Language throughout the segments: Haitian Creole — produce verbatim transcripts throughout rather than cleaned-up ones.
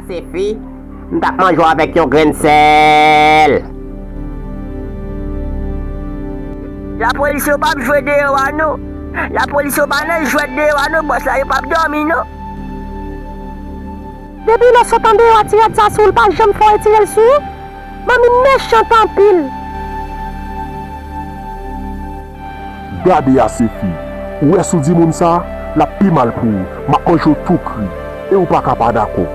Sefi, m t ap manje w avèk yon grenn sèl. Lapolis yo p ap jwe deyò a non. Lapolis yo pa nan jwèt deyò a non, bòs la yo p ap dòmi non. Depi lè w sot andeyò a ti rad sa sou w, l pa janm fè w retire l sou ou. Manmi m mechant anpil. Gade a Sefi, ou wè si w di moun sa, l ap pi mal pou ou, m ap manje w tou kri, e ou pa ka pa dakò.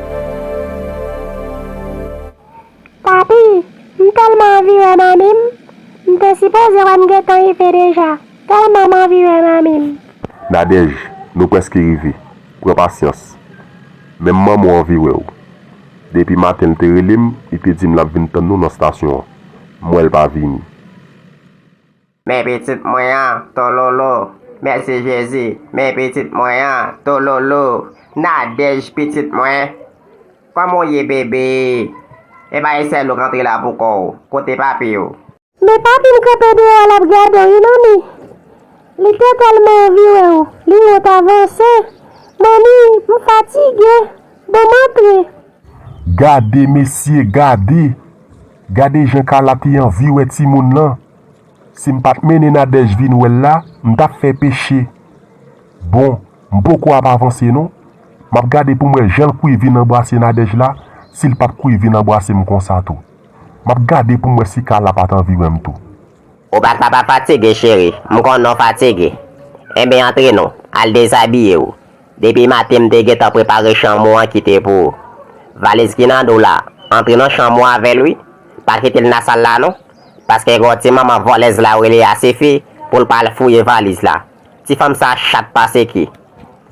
Papi, m tèlman anvi wè manmi m, m te sipoze wè m gentan rive deja, tèlman m anvi wè manmi m. Nadège, nou prèske rive, pran pasyans. Menm manman w anvi wè w. Depi maten l te rele m, li te di m l ap vin tann nou nan estasyon an. M wè l pa vini. Men pitit mwen an, tololo. Mèsi Jezi. Men pitit mwen an, tololo. Nadège pitit mwen. Kòman w ye bebe? E bay sèl ou k antre la pou kò w. Kote papi w? Men papi m kanpe deyò a l ap gade w wi manmi. Li te tèlman anvi wè w. Li wont avanse. Manmi, m fatige. Ban m antre. Gade mesye, gade. Gade jan Kala te anvi wè timoun lan. Si m pa t mennen Nadège vin wè l la, m t ap fè peche. Bon, m poko ap avanse non. M ap gade pou m wè jan l kouri vin anbrase Nadège la, si l p ap kouri vin anbrase m konsa tou. M ap gade pou m wè si Kala pa t anvi wè m tou. Ou pa t ka pa fatige, cheri. M konnen w fatige. Enben, antre non. Al dezabiye w. Depi maten, m te gentan prepare chanm ou an kite pou ou. Valiz ki nan do w la, antre nan chanm ou avè l, wi. Pa kite l nan sal la, non. Paske gen yon ti manman vòlèz la yo rele Asefi pou l pa al fouye valiz la. Ti fanm sa chat pase ki.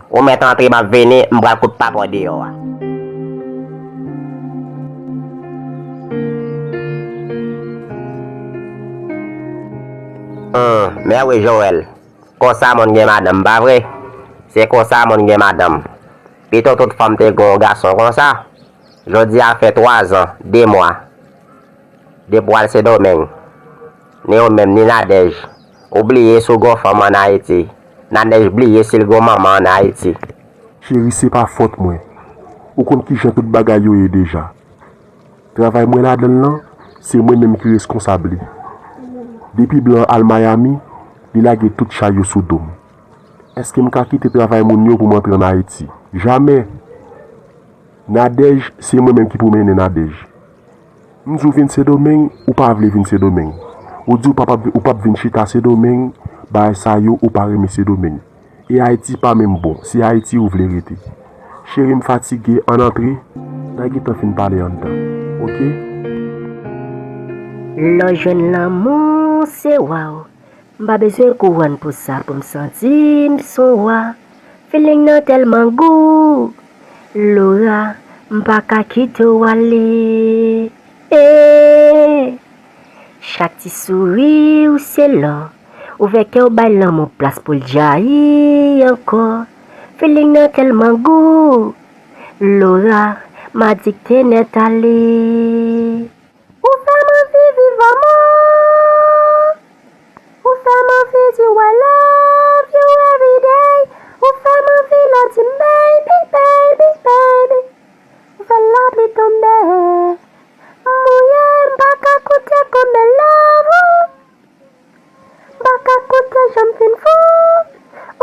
Ou mèt antre, m ap vini, m pral kout pa bò deyò a. Hum, mè wi Joël. Konsa moun gen madanm, pa vre? Se konsa moun gen madanm. Pito tout fanm te gen yon gason konsa. Jodi a fè twa zan, de mwa. Depi w al Sendomeng, ni ou menm, ni Nadège, ou bliye si w gen yon fanm ann Ayiti. Nadège bliye si l gen yon manman ann Ayiti. Cheri, se pa fòt mwen. Ou konn kijan tout bagay yo ye deja. Travay mwen ladan l lan, se mwen menm ki reskonsab li. Depi blan an al Miami, li lage tout chay yo sou do m. Èske m ka kite travay moun yo pou m antre ann Ayiti? Jamè! Nadège, se mwen menm ki pou mennen Nadège. M di w vin Sendomeng, ou pa vle vin Sendomeng. Ou di w p ap, ou p ap vin chita Sendomeng, bagay sa yo, ou pa renmen Sendomeng. E Ayiti pa menm bon, se Ayiti ou vle rete. Cheri, m fatige, ann antre. N a gentan fin pale anndan, oke? Lè w jwenn lanmou, se wa w. M pa bezwen kouwòn pou sa, pou m santi m s on wa. Feeling nan tèlman gou. Laura, m pa ka kite w ale. Eh. Chak ti souri w se lò. Ouvè kè w, bay lanmou plas pou l djayi ankò. Feeling nan tèlman gou. Laura, m adikte nèt ale. Ou fè m anvi viv anmò. Ou fè m anvi di w I love you everyday. Ou fè m anvi lè w di m baby, baby, baby. Ou fè lapli tonbe. M mouye, m pa ka koute konbyen love ou. M pa ka koute jan m fin fou.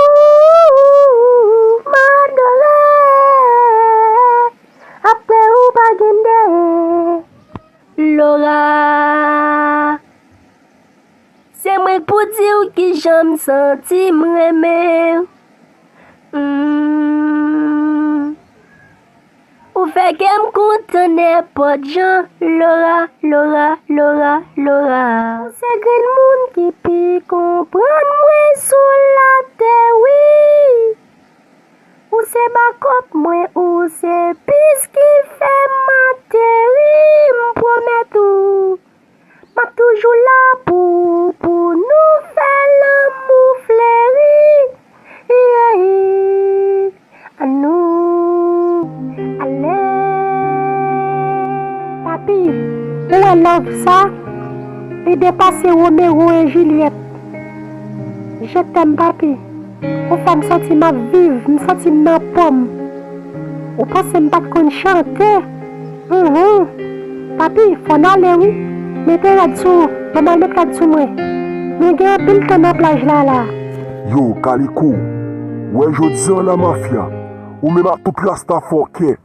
Ooh, m adore. Apre ou pa gen de. Laura. Se mwen k pou di w kijan m santi m renmen w. Mm. Ou fè kè m kontan nenpòt jan, Laura, Laura, Laura, Laura. Ou se grenn moun ki pi konprann mwen sou latè, wi. Ou se bakòp mwen, ou se pis ki fè m ateri, m pwomèt ou. M ap toujou la pou, pou nou fè lanmou fleri. Yeah. Annou ale. Papi, ou wè love sa? Li depase Romeo e Juliet. Je t'aime, papi. Ou fè m santi m ap viv, m santi m nan po m. Ou panse m pa t konn chante? Humm, papi, fò n ale wi. Mete rad sou ou, ban m al met rad sou mwen. Nou gen anpil tan nan plaj la la. Yo, Kaliko, wè jodi an la mafya, ou menm ak tout rasta fòkè,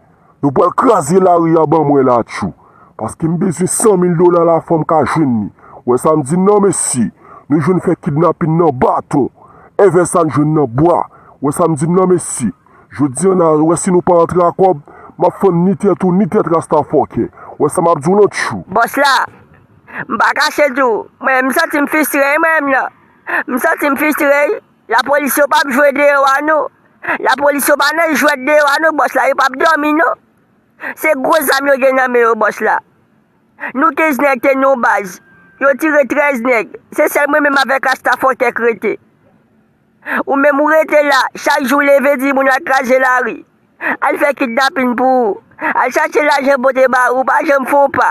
nou pral kraze lari a ban mwen la tjou. Paske m bezwen san mil dola la fò m ka jwenn li. Wè sa m di n nan mesye, nou jwenn fè kidnapin nan baton, envè sa n jwenn nan bwa. Wè sa m di n nan mesye, jodi an la, wè si nou pa antre a kòb, m ap fann ni tèt ou ni tèt rasta fòkè. Wè sa m ap di w lan tjou. Bòs la, m pa kache di w, mwen menm m santi m fistre wi mwen menm nan. M santi m fistre wi. Lapolis yo p ap jwe deyò a non. Lapolis yo pa nan jwèt deyò a non bòs la, yo p ap dòmi non. Se gwo zam yo gen nan men yo bòs la. Nou kenz nèg te nan yon baz. Yo tire trèz nèg. Se sèl mwen menm avèk rasta fòkè k rete. Ou menm ou rete la, chak jou w leve di moun al kraze lari. Al fè kidnapin pou ou. Al chache lajan pote ba ou, ou pa janm fè yon pa.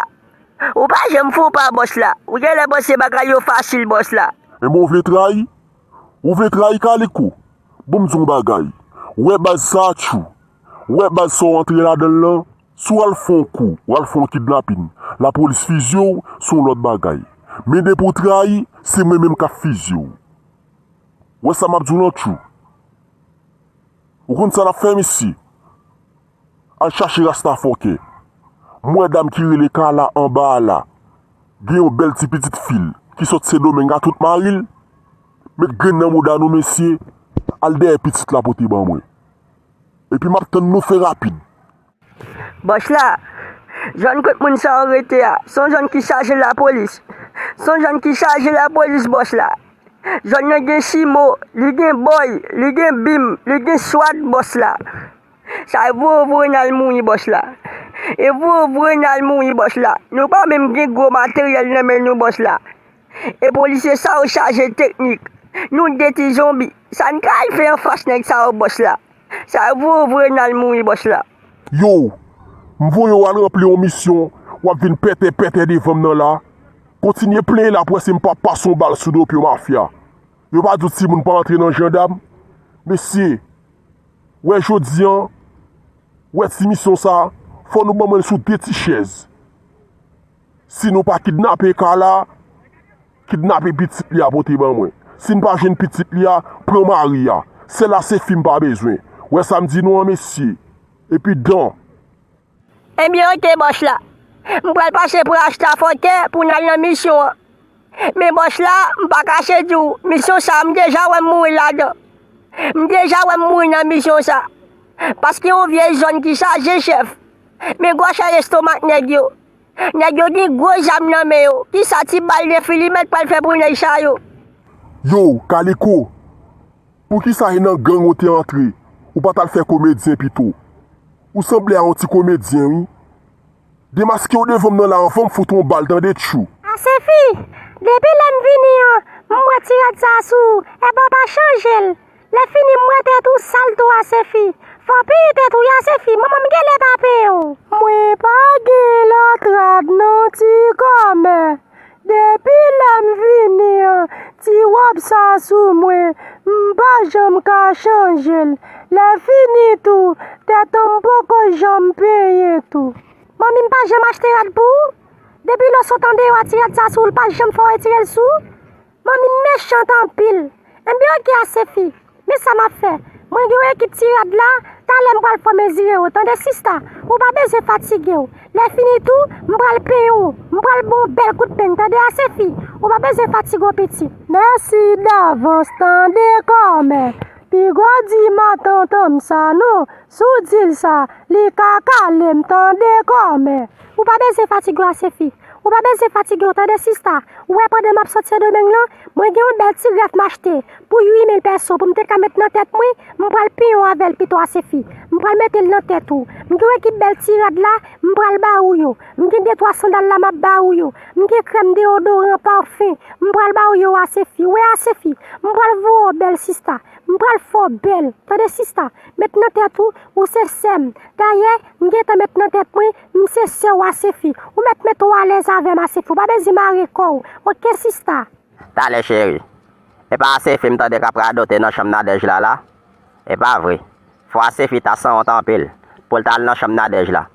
Ou pa janm fè yon pa bòs la. Ou genlè panse bagay yo fasil bòs la. Enben w vle trayi? Ou vle trayi Kaliko? Bon m di w yon bagay. Wè baz sa a tjou. Wè baz sa w antre ladan l lan, si w al fè yon kou, w al fè yon kidnapin, lapolis fizye w, se yon lòt bagay. Men depi w trayi, se mwen menm k ap fizye w. Wè sa m ap di w lan tjou. Ou konn sa n ap fè mesye? Al chache rasta fòkè. M wè dam ki rele Kala anba a la. Gen yon bèl ti pitit fi l ki sot Sendomeng a tout mari l. Met grenn nan mouda nou mesye. Al dèyè pitit la pote ban mwen. Epi m ap tann nou fè rapid. Bòs la, zòn kot moun sa yo rete a, se yon zòn ki chaje lapolis. Se yon zòn ki chaje lapolis bòs la. Zòn nan gen Simo, li gen Bòy, li gen Bim, li gen Swat bòs la. Sa e voye voye n al mouri bòs la. E voye voye n al mouri bòs la. Nou pa menm gen gwo materyèl nan men nou bòs la. E polisye sa yo chaje teknik. Nou de ti zonbi. Sa n ka al fè anfas nèg sa yo bòs la. Sa e voye voye n al mouri bòs la. Yo, m voye w al ranpli yon misyon, w ap vin pètè pètè devan m nan la. Kontinye plenyen la pou wè si m p ap pase yon bal sou do pye mafya. Yo pa di w timoun pa antre nan jandam. Mesye, wè jodi an, wè ti misyon sa, fò nou ban mwen l sou de ti chèz. Si nou pa kidnape Kala, kidnape pitit li a pote ban mwen. Si n pa jwenn pitit li a, pran mari a. Sèl Asefi m pa bezwen. Wè sa m di nou an mesye. Epi dan. Ebyen oke bòs la. M pral pase pran Rasta Fòkè pou n al nan misyon an. Men bòs la, m pa kache di w, misyon sa a m deja wè m mouri ladan. M deja wè m mouri nan misyon sa. Paske yon vye zòn ki chaje chèf. Men gwo chay lestomak nèg yo. Nèg yo gen gwo zam nan men yo. Kisa ti bal de filimèt pral fè pou nèg sa yo? Yo, Kaliko, poukisa se nan gang ou te antre? Ou pa t al fè komedyen pito? Ou sanble a yon ti komedyen wi. Demaske w devan m nan la anvan m fout ou yon bal tande tchou. Asefi, depi lè m vini an, m wè ti rad sa sou ou, enben w pa chanje l. Lè fini m wè tèt ou sal tou Asefi. Fò w penyen tèt ou wi Asefi, manman m genlè pa penyen w. Mwen pa gen lòt rad non ti kòmè. Depi lè m vini an, ti wòb sa sou mwen, m pa janm ka chanje l. Lè fini tou, tèt an m poko janm penyen tou. Manmi m pa janm achte rad pou ou? Depi lè w sot andeyò a ti rad sa sou ou, l pa janm fè w retire l sou ou? Manmi m mechant anpil. Enben oke Asefi, men sa m ap fè. Mwen gen yon ekip ti rad la, talè m pral fè w mezire w, tande sista? Ou pa bezwen fatige w. Lè fini tou, m pral penyen w, m pral ba w bèl kout peny, tande Asefi? Ou pa bezwen fatige w pitit. Mèsi davans, tande kòmè. Pi gwo di matant an m sa non. Si w di l sa, li ka kale m tande kòmè. Ou pa bezwen fatige w Asefi. Ou pa bezwen fatige w tande sista. Ou wè pandan m ap sot Sendomeng lan, mwen gen yon bèl ti grèf m achte pou uit mil pèso pou m te ka met nan tèt mwen, m pral penyen w avè l pito Asefi. M pral mete l nan tèt ou. M gen yon ekip bèl ti rad la, m pral ba ou yo. M gen de twa sandal la m ap ba ou yo. M gen krèm, deyodoran, pafen, m pral ba ou yo Asefi. Ou wè Asefi, m pral voye w bèl sista. M pral fè w bèl, tande sista, met nan tèt ou, ou se sè m. Dayè, m gentan met nan tèt mwen, m se sè w Asefi. Ou mèt mete w alèz avè m Asefi, ou pa bezwen mare kò w, oke sista? Talè cheri. E pa Asefi m tande k ap radote nan chanm Nadège la la? E pa vre. Fò Asefi ta sanwont anpil pou l t al nan chanm Nadège la.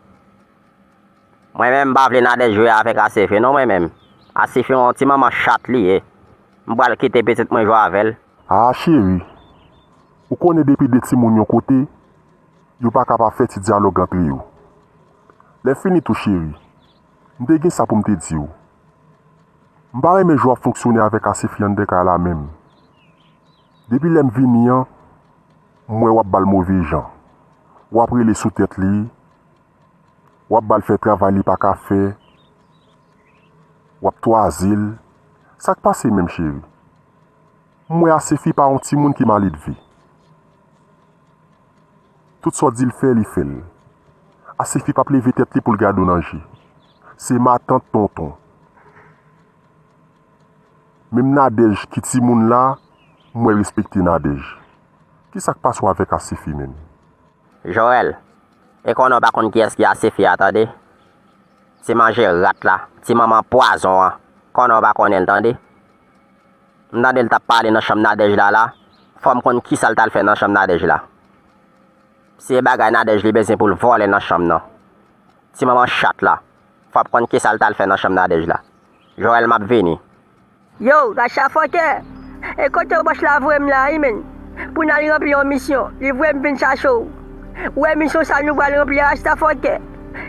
Mwen menm, m pa vle Nadège jwe avèk Asefi non, mwen menm. Asefi yon ti manman chat li ye. M pral kite pitit mwen jwe avè l. A cheri, ou konnen depi de timoun yon kote, yo pa ka pa fè ti dyalòg antre yo. Lè fini tou cheri, m te gen sa pou m te di w. M pa renmen jan w ap fonksyone avèk Asefi anndan kay la menm. Depi lè m vini an, m wè w ap ba l move jan. W ap rele sou tèt li, w ap ba l fè travay li pa ka fè, w ap twaze l. Sa k pase menm cheri? M wè Asefi pa yon timoun ki maledve. Tout sa w di l fè, li fè l. Asefi p ap leve tèt li pou l gade w nan je. Se matant tonton. Menm Nadège ki timoun la, m wè l respekte Nadège. Kisa k pase w avèk Asefi menm? Joel, e konnen w pa konn kiyès ki Asefi a, tande? Ti manje rat la, ti manman pwazon an. Konnen w pa konnen l, tande? M tande l t ap pale nan chanm Nadège la la, fò m konn kisa l t al fè nan chanm Nadège la. Se bagay Nadège li bezwen pou l vòlè nan chanm nan. Ti manman chat la, fò m konn kisa l t al fè nan chanm Nadège la. Joel, m ap vini. Yo, Rasta Fòkè! E kote w bòs la voye m la wi menn, pou n al ranpli yon misyon. Li voye m vin chache w. Ou wè misyon sa nou pral ranpli a, Rasta Fòkè?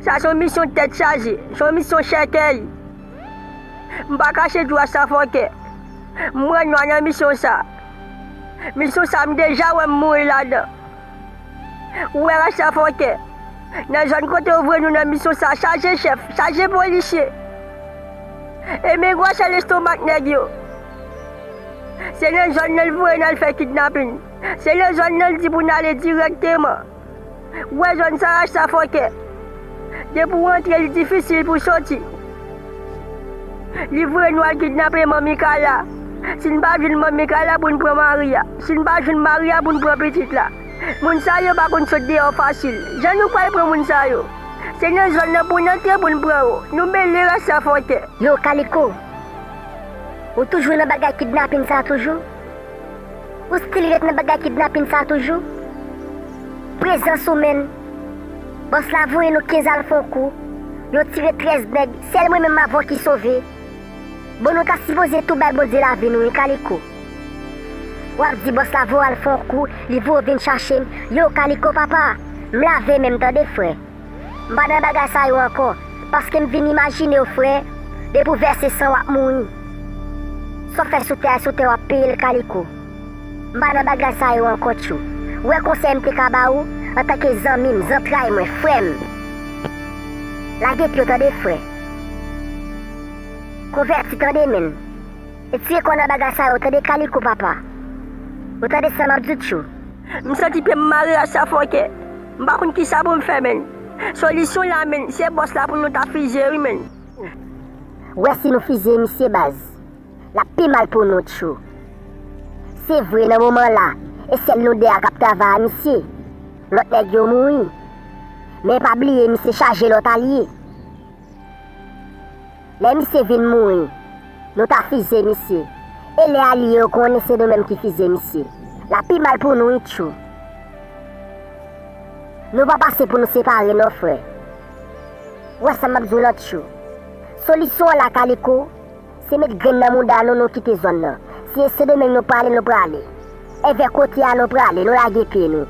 Sa se yon misyon tèt chaje, se yon misyon chèkèy. M pa kache di w, Rasta Fòkè, m pran nwa nan misyon sa. Misyon sa, m deja wè m mouri ladan. Ou wè, Rasta Fòkè, nan zòn kote yo voye nou nan misyon sa, chaje chèf, chaje polisye. E men gwosè lestomak nèg yo. Se nan zòn nan l voye n al fè kidnapin. Se nan zòn nan l di pou n ale dirèkteman. Ou wè zòn sa, Rasta Fòkè, depi w antre, li difisil pou w soti. Li voye nou al kidnape manmi Kala. Si n pa jwenn manmi Kala pou n pran mari a, si n pa jwenn mari a pou n pran pitit la, moun sa yo pa konn sot deyò fasil. Jan nou pral pran moun sa yo? Se nan zòn nan pou n antre pou n pran yo. Nou mele, Rasta Fòkè. Yo, Kaliko, ou toujou nan bagay kidnapin sa toujou? Ou still ret nan bagay kidnapin sa toujou? Prezans ou menn. Bòs la voye nou kenz al fè yon kou. Yo tire trèz nèg. Sèl mwen menm avè w ki sove. Bon, nou ta sipoze tou bay Bondye lavi nou, wi, Kaliko. W ap di bòs la voye w al fè yon kou, li voye w vin chache m. Yo, Kaliko papa, m lave men m, tande, frè. M pa nan bagay sa yo ankò, paske m vin imajine w, frè, depi w vèse san w ap mouri. Sa w fè sou tè a, sou tè w ap peye l, Kaliko. M pa nan bagay sa yo ankò, tchou. Ou wè konsèy m te ka ba ou, antanke zanmi m, zantray mwen, frè m? Lage pye w, tande, frè. Konvèti, tande, menn. Retire kò w nan bagay sa yo, tande, Kaliko papa. Ou tande sa m ap di w, tchou? M santi pye m mare, Rasta Fòkè. M pa konn kisa pou m fè, menn. Solisyon la, menn, se bòs la pou nou ta fize, wi, menn. Ou wè si nou fize misye, baz, l ap pi mal pou nou, tchou. Se vre, nan moman la, e sèl nou de a k ap travay a misye. Lòt nèg yo mouri. Men pa bliye, misye chaje lòt alye. Lè misye vin mouri, nou ta fize misye. E lè alye yo konnen se nou menm ki fize misye, l ap pi mal pou nou, wi, tchou. Nou pa pase pou nou separe non, frè. Ou wè sa m ap di w lan, tchou? Solisyon an la, Kaliko, se met grenn nan mouda nou, nou kite zòn nan. Si e Sendomeng nou prale, nou prale. Envè kote a nou prale, nou lage pye nou.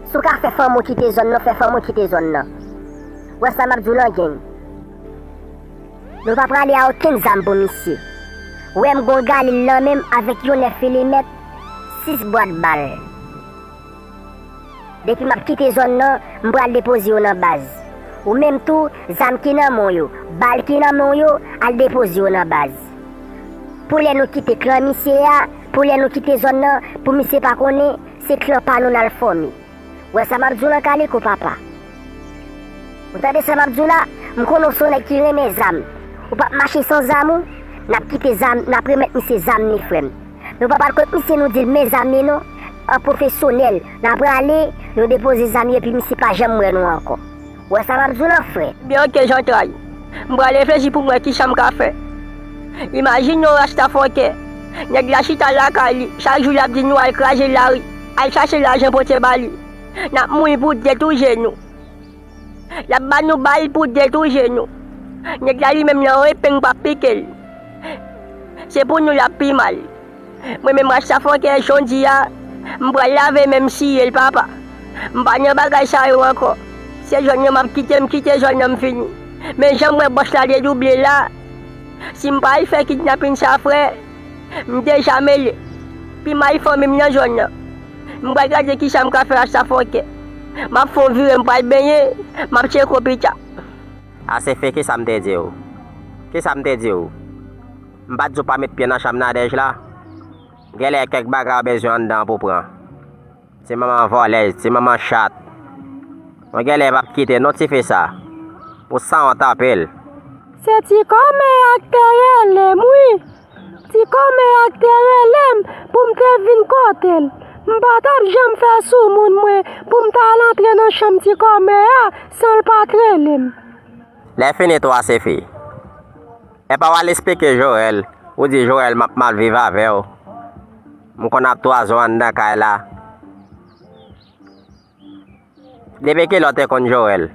Si w ka fè fanmi w kite zòn nan, fè fanmi w kite zòn nan. Ou wè sa m ap di w lan, gang? Nou pa prale a okenn zam pou misye. Ou wè m gon galil nan men m avèk yon nèf milimèt, sis bwat bal. Depi m ap kite zòn nan, m pral depoze yo nan baz. Ou menm tou, zam ki nan men w yo, bal ki nan men w yo, al depoze yo nan baz. Pou lè nou kite klan misye a, pou lè nou kite zòn nan, pou misye pa konnen, se klan pa nou n al fòme. Ou wè sa m ap di w lan, Kaliko papa? Ou tande sa m ap di w la? M konnen w se yon nèg ki renmen zam. Ou p ap mache san zam ou? N ap kite zam, n ap remèt misye zam li, frè m. Nou pa pral kot misye nou di l men zam li non. An pwofesyonèl, n a prale, nou depoze zam yo epi misye pa janm wè nou ankò. Ou wè sa m ap di w lan, frè? Byen, oke, zantray. M pral reflechi pou m wè kisa m ka fè. Imajine w, Rasta Fòkè. Nèg la chita lakay li, chak jou l ap di nou al kraze lari, al chache lajan pote ba li. N ap mouri pou dèt ou je nou. Y ap ba nou bal pou detouye nou. Nèg la li menm nan yon epeng p ap pike l. Se pou nou l ap pi mal. Mwen menm Rasta Fòkè, jan w di a, m pral lave men m siye l, papa. M pa nan bagay sa yo ankò. Se zòn nan m ap kite, m kite zòn nan, m fini. Men jan m wè bòs la dedouble la, si m pa al fè kidnapin sa, frè, m deja mele. Pi mal fanmi m nan zòn nan. M pral gade kisa m ka fè Rasta Fòkè. M ap fè yon vire, m pral benyen, m ap tcheke w pita. Asefi, kisa m te di w? Kisa m te di w? M pa t di w pa met pye nan chanm Nadège la? Genlè kèk bagay w bezwen anndan pou pran. Ti manman vòlèz, ti manman chat. Mwen genlè p ap kite non tifi sa. Ou sanwont anpil. Se ti kòmè a k te rele m, wi. Ti kòmè a k te rele m pou m te vin kote l. M pa t ap janm fè sou moun mwen pou m ta al antre nan chanm ti kòmè a san l pa t rele m. Lè fini tou Asefi. Epa w al esplike Joel, ou di Joel m ap mal viv avè w. M konn ap twaze w anndan kay la. Depi kilè w te konn Joel?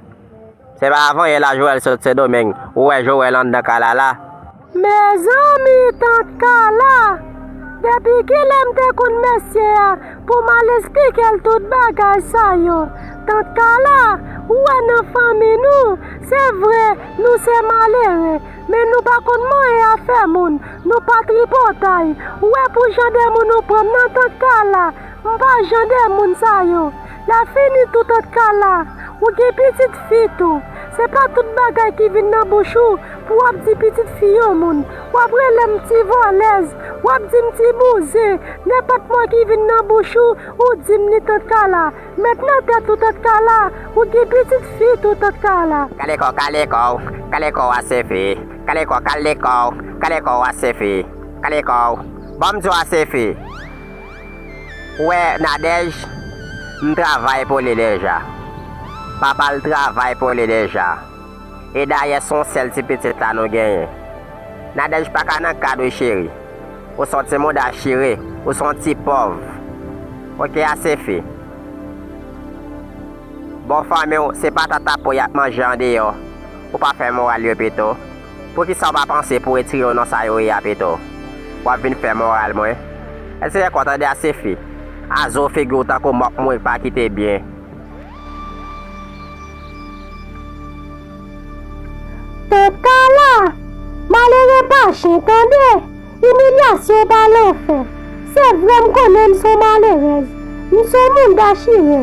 Se pa avan yè la Joel sot Sendomeng, ou wè Joel anndan kay la la? Mezanmi, tant Kala! Depi kilè m te konn mesye a pou m al esplike l tout bagay sa yo? Tant Kala, ou wè nan fanmi nou, se vre, nou se malere, men nou pa konn manyen afè moun, nou pa tripotay. Ou wè pou jan de moun ou pran m nan, tant Kala, m pa jan de moun sa yo. Lè fini tou, tant Kala, ou gen pitit fi tou. Se pa tout bagay ki vin nan bouch ou pou w ap di pitit fi yon moun. W ap rele m ti vòlèz, w ap di m ti bouzen. Nenpòt mo ki vin nan bouch ou, ou di m li, tant Kala. Met nan tèt ou, tant Kala, ou gen pitit fi tou, tant Kala. Kale kò w, kale kò w, kale kò w Asefi. Kale kò w, kale kò w, kale kò w Asefi. Kale kò w. Ban m di w Asefi. Ou wè Nadège, m travay pou li deja. Papa l travay pou li deja. E dayè se yon sèl ti pitit la nou genyen. Nadège pa ka nan kad ou cheri. Ou se yon ti mouda chire, ou se yon ti pòv. Oke Asefi. Bon fanmi w, se patata po y ap manje andeyò. Ou pa fè moral yo pito? Poukisa w pa panse pou retire yo nan sa yo ye a pito? W ap vin fè moral mwen. Èske w kontan de Asefi? Azo figi w tankou mò k mouri pa kite byen. Tant Kala, malere pa chen tande, imilyasyon pa lanfè. Se vre m konnen m se yon malerèz, m se yon moun dachire.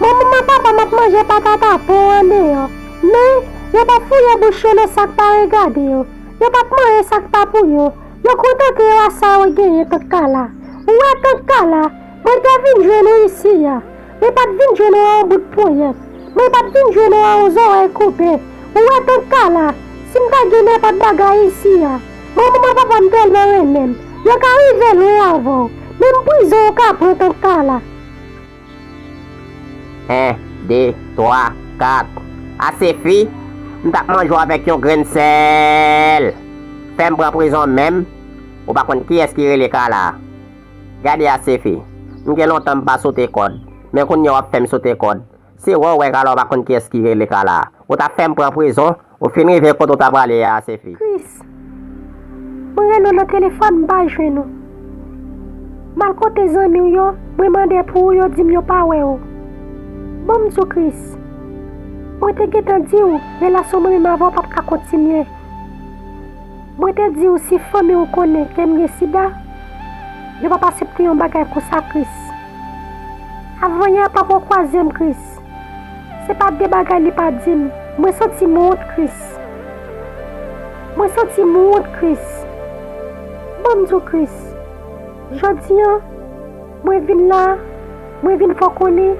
Manman m ak papa m ap manje patata pon andeyò, men yo p ap fouye bouch yo nan sa k pa regade yo. Yo p ap manyen sa k pa pou yo. Yo kontante yo a sa yo genyen, tant Kala. Ou wè, tant Kala, mwen te vin jwenn ou isi a. Mwen pa t vin jwenn ou a yon bout ponyèt. Mwen pa t vin jwenn ou a yon zòrèy koupe. Ou wè, tant Kala, si m ta gen nenpòt bagay isi a, manman m ak papa m tèlman renmen m, yo ka rive lwen avè w. Menm prizon ou ka pran, tant Kala. En, de, twa, kat. Asefi, m t ap manje w avèk yon grenn sèl. Fè m pran prizon menm. Ou pa konn kiyès ki rele Kala. Gade Asefi, m gen lontan m pa sote kòd, men kounye a w ap fè m sote kòd. Se wè w wè Kala, w pa konn kiyès ki rele Kala. Ou t ap fè m pran prizon, ou fin rive kote w ta prale a Asefi. Kris, mwen rele w nan telefòn, m pa jwenn ou. M al kote zanmi w yo, mwen mande pou ou, yo di m yo pa wè ou. Ban m di w, Kris, mwen te gentan di w, relasyon mwen menm avè w p ap ka kontinye. Mwen te di w si fanmi w konnen ke m gen sida, yo p ap aksepte yon bagay konsa, Kris. Avanyè papa w kwaze m, Kris. Se pa de bagay li pa di m. Mwen santi m wont, Kris. Mwen santi m wont, Kris. Ban m di w, Kris. Jodi a, mwen vin la, mwen vin fè w konnen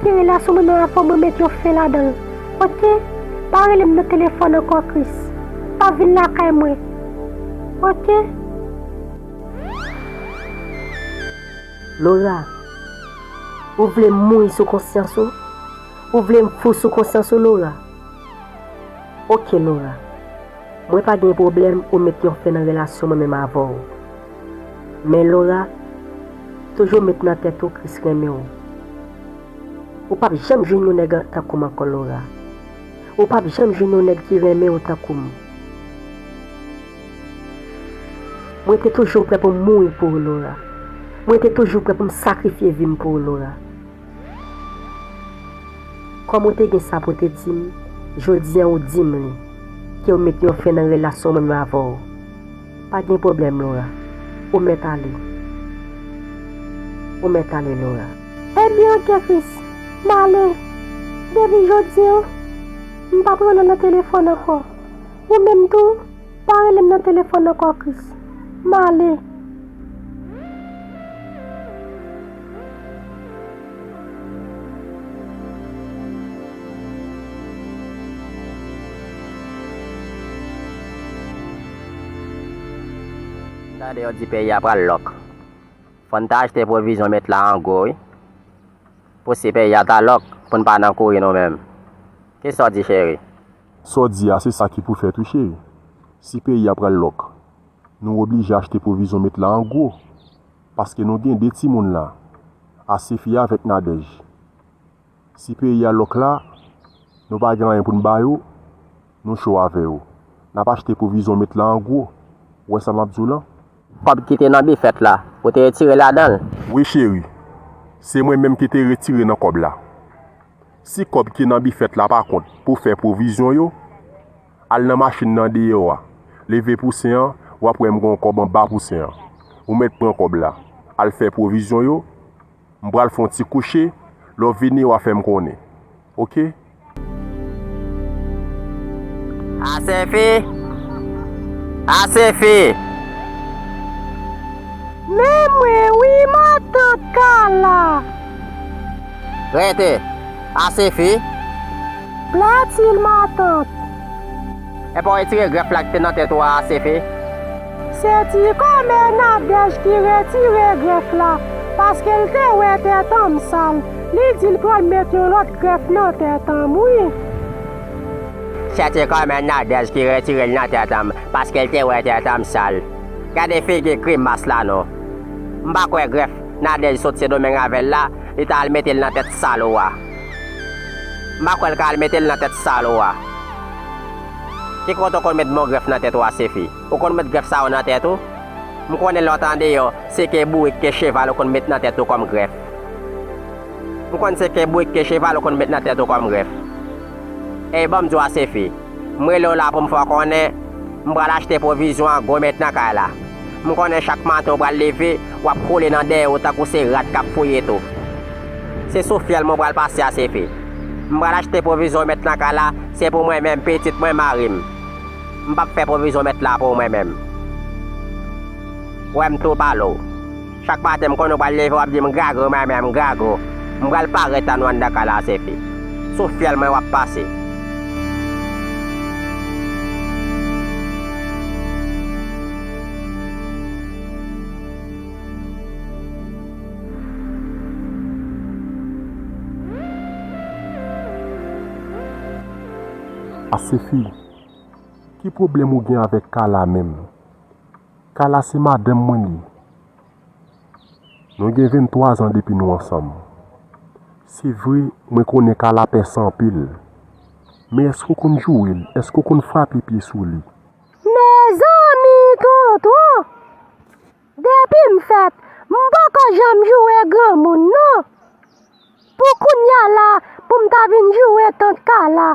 ke relasyon mwen menm avè w, mwen met yon fen ladan l. Oke? Pa rele m nan telefòn ankò, Kris. Pa vin lakay mwen. Oke? Laura, ou vle m mouri sou konsyans ou? Ou vle m fou sou konsyans ou, Laura? Oke, Laura. Mwen pa gen pwoblèm ou met yon fen nan relasyon mwen menm avè w. Men, Laura, toujou met nan tèt ou Kris renmen w. Ou p ap janm jwenn yon nèg tankou m ankò, Laura. Ou p ap janm jwenn yon nèg ki renmen w tankou m. Mwen te toujou prè pou m mouri pou ou, Laura. Mwen te toujou prè pou m sakrifye vi m pou ou, Laura. Kòm ou te gen sa pou te di m, jodi a ou di m li, ke w met yon fen nan relasyon mwen menm avè w. Pa gen pwoblèm, Laura. Ou mèt ale. Ou mèt ale, Laura. Ebyen, oke, Chris. M ale. Depi jodi a, m p ap rele w nan telefòn ankò. Ou menm tou, pa rele m nan telefòn ankò, Chris. M ale. Tande yo di peyi a pral lòk. Fò n ta achte pwovizyon met la an gwo, wi. Pou si peyi a ta lòk, pou n pa nan kouri nou menm. Kisa w di, cheri? Sa w di a, se sa ki pou fèt, wi, cheri. Si peyi a pral lòk, nou oblije achte pwovizyon met la an gwo. Paske nou gen de timoun la, Asefi avèk Nadèj. Si peyi a lòk la, nou pa gen anyen pou n ba yo, nou cho avè yo. N ap achte pwovizyon met la an gwo. Ou wè sa m ap di w lan? Kòb ki te nan bifèt la, ou te retire ladan l? Wi, cheri. Se mwen menm ki te retire nan kòb la. Si kòb ki nan bifèt la pa kont pou fè pwovizyon yo, al nan machin nan deyò a. Leve pousen an, w ap wè m gen yon kòb anba pousen an. Ou mèt pran kòb la. Al fè pwovizyon yo, m pral fè yon ti kouche, lè w vini, w a fè m konnen. Oke? Asefi! Asefi! Men mwen wi, matant Kala! Rete! Asefi! Platil, matant! Epa w retire grèf la ki te nan tèt ou a, Asefi? Se ti kòmè Nadèj ki retire grèf la, paske l te wè tèt an m sal. Li di l pral met yon lòt grèf nan tèt an m, wi. Se ti kòmè Nadèj ki retire l nan tèt an m, paske l te wè tèt an m sal. Gade figi grimas la non. M pa kwè grèf Nadèj sot Sendomeng avè l la, li ta al mete l nan tèt sal ou a. M pa kwè l ka al mete l nan tèt sal ou a. Ki kote w konn met bon grèf nan tèt ou, Asefi? Ou konn met grèf sa yo nan tèt ou? M konnen lè w t andeyò, se ke bourik, ke cheval ou konn met nan tèt ou kòm grèf. M konn se ke bourik, ke cheval ou konn met nan tèt ou kòm grèf. Ey, ban m di w, Asefi, m rele w la pou m fè w konnen, m pral achte pwovizyon an gwo mèt nan kay la. M konnen chak maten ou pral leve, w ap koule nan dèyè ou tankou se rat k ap fouye tou. Se sou fyèl mwen pral pase, Asefi. M pral achte pwovizyon mèt nan kay la, se pou mwen menm, pitit mwen, mari m. M p ap fè pwovizyon mèt la pou mwen menm. Wè m tou pale w. Chak maten m konnen w pral leve, w ap di m, "Gragou, manman m, gragou." M pral parèt an ou anndan kay la, Asefi. Sou fyèl mwen w ap pase. Asefi, ki pwoblèm ou gen avèk Kala menm? Kala se madanm mwen li. Nou gen venntwa zan depi nou ansanm. Se vre, mwen konnen Kala pès anpil. Men èske w konn joure l? Èske w konn frape pye sou li? Mezanmi, tonton! Depi m fèt, m poko janm joure granmoun, non. Pou kounye a la, pou m ta vin joure tant Kala.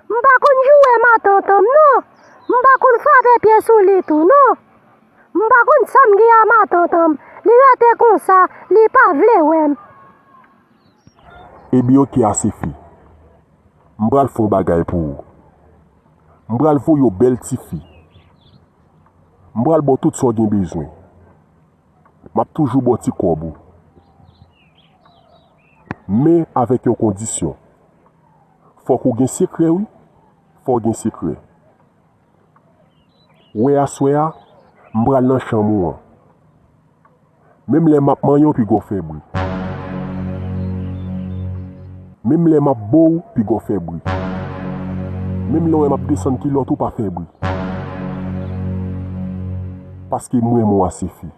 M pa konn joure matant an m, non. M pa konn frape pye sou li tou, non. M pa konn sa m gen a matant an m. Li rete konsa, li pa vle wè m. Ebyen, oke, Asefi. M pral fè yon bagay pou ou. M pral voye w bèl tifi. M pral ba w tout sa w gen bezwen. M ap toujou ba w ti kòb ou. Men avèk yon kondisyon. Fòk ou gen sekrè, wi. Fò w gen sekrè. Wè aswè a, m pral nan chanm ou an. Menm lè m ap manyen w, piga w fè bri. Menm lè m ap bo w, piga w fè bri. Menm lè w wè m ap desann kilòt ou, pa fè bri. Paske m renmen w, Asefi.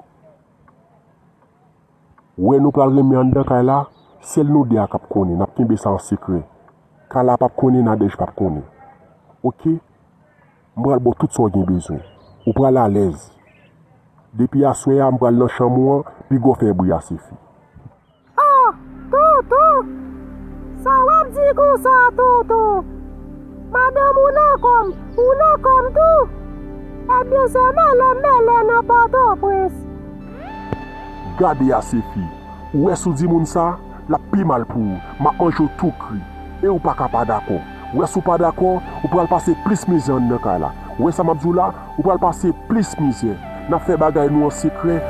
Wè nou pral renmen anndan kay la, sèl nou de a k ap konnen, n ap kenbe sa an sekrè. Kala p ap konnen, Nadège p ap konnen. Oke? M pral ba w tout sa w gen bezwen. Ou pral alèz. Depi aswè a, m pral nan chanm ou an, piga w fè bri, Asefi. Oh, Tonton! Sa w ap di konsa, Tonton? Madanm ou nan kò m, ou nan kò m tou? Ebyen se mele mele nan Pòtoprens. Gade Asefi, ou wè si w di moun sa, l ap pi mal pou ou, m ap manje w tou kri, e ou pa ka pa dakò. Ou wè si w pa dakò, ou pral pase plis mizè anndan kay la. Ou wè sa m ap di w la, ou pral pase plis mizè. N ap fè bagay nou an sekrè,